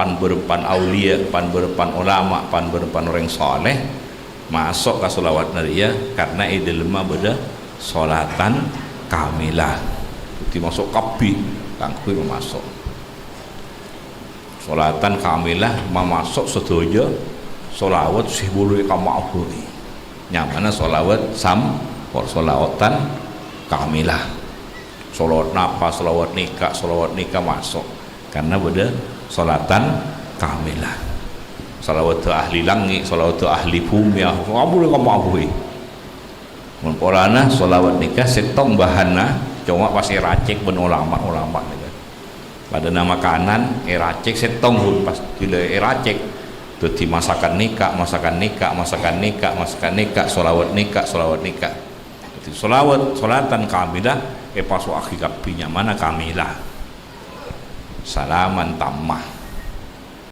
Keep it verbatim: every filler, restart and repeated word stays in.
pan-bârâmpan auliya, pan-bârâmpan ulama, pan-bârâmpan orèng saleh maso' ka sholawat nèka karna è dâlemma bâdâ sholatan kamilah. Dhâddhi maso' kabbhi kaangghuy mamaso'. Sholatan kamilah mamaso' sadhâjâ sholawat sè buru èkama'abâi. Nyamana sholawat sam-, sholawatan kamilah. Sholawat napa, sholawat nèka, sholawat nèka maso'. Karna bâdâ sholatan kamilah. Sholawat ahli langngè', sholawat ahli bhumè, ya, buru èkama'abâi. Mon polana sholawat nèka sèttong bahanna, coma pas èracèk bân ulama-ulama nèka. Padâna makanan èracèk sèttong, bun, pas ghilâ èracèk. Dhâddhi masakan nèka, masakan nèka, masakan nèka, masakan nèka, sholawat nèka, sholawat nèka. Dhâddhi sholawat, sholatan kamilah, èpaso'aghi kabbhi nyamana kamilah. Salaman tammah.